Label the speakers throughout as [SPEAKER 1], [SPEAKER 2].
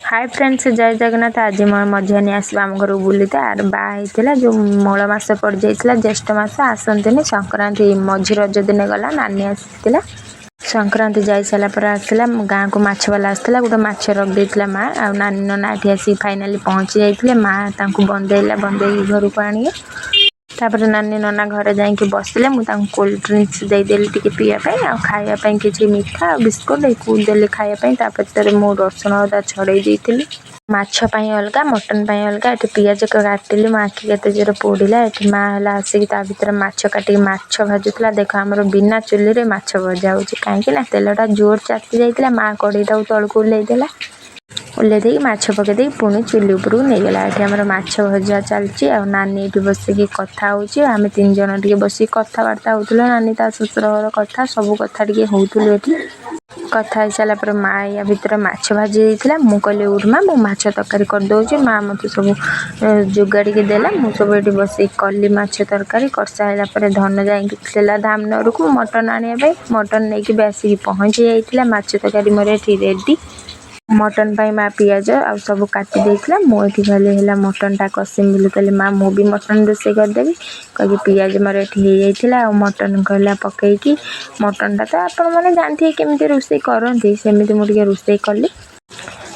[SPEAKER 1] High friends, ଜୟ ଜଗନ୍ନାଥ। ଆଜି ମୋ ମଝିଆନି ଆସିବ ଆମ ଘରକୁ ବୁଲିତେ। ଆର ବାହା ହେଇଥିଲା ଯେଉଁ ମଳ ମାସ ପଡ଼ିଯାଇଥିଲା, ଜ୍ୟେଷ୍ଠ ମାସ ଆସନ୍ତିନି। ସଂକ୍ରାନ୍ତି ମଝି ରଜ ଦିନ ଗଲା, ନାନୀ ଆସିଥିଲା। ସଂକ୍ରାନ୍ତି ଯାଇ ସାରିଲା ପରେ ଆସିଲା। ଗାଁକୁ ମାଛ ବାଲା ଆସିଥିଲା, ଗୋଟେ ମାଛ ରଖିଦେଇଥିଲା ମା। ଆଉ ନାନୀ ନନା ଏଠି ଆସିକି ଫାଇନାଲି ପହଞ୍ଚି ଯାଇଥିଲେ। ମା ତାଙ୍କୁ ବନ୍ଦେଇଲା, ବନ୍ଦେଇକି ଘରକୁ ଆଣିଲେ। ତାପରେ ନାନୀ ନନା ଘରେ ଯାଇକି ବସିଲେ। ମୁଁ ତାଙ୍କୁ କୋଲ୍ଡ ଡ୍ରିଙ୍କସ୍ ଦେଇଦେଲି ଟିକେ ପିଇବା ପାଇଁ ଆଉ ଖାଇବା ପାଇଁ କିଛି ମିଠା ଆଉ ବିସ୍କୁଟ୍ ଏକୁ ଦେଲି ଖାଇବା ପାଇଁ। ତା ଭିତରେ ମୁଁ ରସୁଣ ଅଦା ଛଡ଼େଇ ଦେଇଥିଲି। ମାଛ ପାଇଁ ଅଲଗା, ମଟନ୍ ପାଇଁ ଅଲଗା। ଏଠି ପିଆଜ କାଟିଲି, ମୋ ଆଖି କେତେ ଜୋରେ ପୋଡ଼ିଲା। ଏଠି ମା ହେଲା ଆସିକି ତା ଭିତରେ ମାଛ କାଟିକି ମାଛ ଭାଜୁଥିଲା। ଦେଖ, ଆମର ବିନା ଚୁଲିରେ ମାଛ ଭଜା ହେଉଛି, କାହିଁକି ନା ତେଲଟା ଜୋର ତାତି ଯାଇଥିଲା। ମା କଢ଼େଇଟାକୁ ତଳକୁ ଓହ୍ଲେଇ ଦେଲା। ଓହ୍ଲେଇ ଦେଇକି ମାଛ ପକେଇ ଦେଇକି ପୁଣି ଚୁଲି ଉପରକୁ ନେଇଗଲା। ଏଠି ଆମର ମାଛ ଭଜା ଚାଲିଛି ଆଉ ନାନୀ ଏଠି ବସିକି କଥା ହେଉଛି। ଆମେ ତିନି ଜଣ ଟିକେ ବସିକି କଥାବାର୍ତ୍ତା ହେଉଥିଲୁ। ନାନୀ ତା ଶ୍ୱଶୁର ଘର କଥା, ସବୁ କଥା ଟିକେ ହେଉଥିଲୁ। ଏଠି କଥା ହେଇସାରିଲା ପରେ ମା ୟା ଭିତରେ ମାଛ ଭାଜି ଦେଇଥିଲା। ମୁଁ କହିଲି, "ଉଠ ମା, ମୁଁ ମାଛ ତରକାରୀ କରିଦେଉଛି।" ମା ମୋତେ ସବୁ ଯୋଗାଡ଼ିକି ଦେଲା। ମୁଁ ସବୁ ଏଠି ବସିକି କଲି ମାଛ ତରକାରୀ। କରିସାରିଲା ପରେ ଧନ ଯାଇକି ଥିଲା ଧାମନଗରକୁ ମଟନ୍ ଆଣିବା ପାଇଁ। ମଟନ୍ ନେଇକି ବି ଆସିକି ପହଞ୍ଚି ଯାଇଥିଲା। ମାଛ ତରକାରୀ ମୋର ଏଠି ରେଡ଼ି। ମଟନ୍ ପାଇଁ ମା ପିଆଜ ଆଉ ସବୁ କାଟି ଦେଇଥିଲା। ମୁଁ ଏଠି ଖାଲି ହେଲା ମଟନ୍ଟା କଷିମି ବୋଲି କହିଲି, "ମା, ମୁଁ ବି ମଟନ୍ ରୋଷେଇ କରିଦେବି" କହିକି ପିଆଜ ମୋର ଏଠି ହେଇଯାଇଥିଲା। ଆଉ ମଟନ୍ କହିଲା ପକେଇକି, ମଟନ୍ଟା ତ ଆପଣମାନେ ଜାଣିଥିବେ କେମିତି ରୋଷେଇ କରନ୍ତି, ସେମିତି ମୁଁ ଟିକେ ରୋଷେଇ କଲି।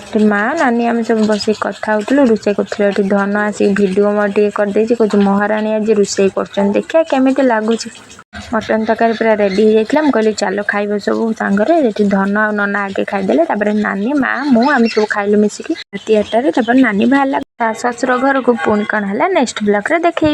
[SPEAKER 1] ଏଠି ମା, ନାନୀ, ଆମେ ସବୁ ବସିକି କଥା ହେଉଥିଲୁ, ରୋଷେଇ କରୁଥିଲୁ। ଏଠି ଧନ ଆସିକି ଭିଡ଼ିଓ ମୋର ଟିକେ କରିଦେଇଛି। କହୁଛି, "ମହାରାଣୀ ଆଜି ରୋଷେଇ କରୁଛନ୍ତି, ଦେଖିବା କେମିତି ଲାଗୁଛି।" ମଟନ୍ ତରକାରୀ ପୁରା ରେଡ଼ି ହେଇଯାଇଥିଲା। ମୁଁ କହିଲି, "ଚାଲ, ଖାଇବ ସବୁ ସାଙ୍ଗରେ।" ଏଠି ଧନ ଆଉ ନନା ଆଗେ ଖାଇଦେଲେ। ତାପରେ ନାନୀ, ମା, ମୁଁ, ଆମେ ସବୁ ଖାଇଲୁ ମିଶିକି ରାତି 8ଟାରେ। ତାପରେ ନାନୀ ବାହାରିଲା ତା ଶ୍ୱଶୁର ଘରକୁ। ପୁଣି କ'ଣ ହେଲା, ନେକ୍ସଟ ବ୍ଲଗ୍ରେ ଦେଖେଇବି।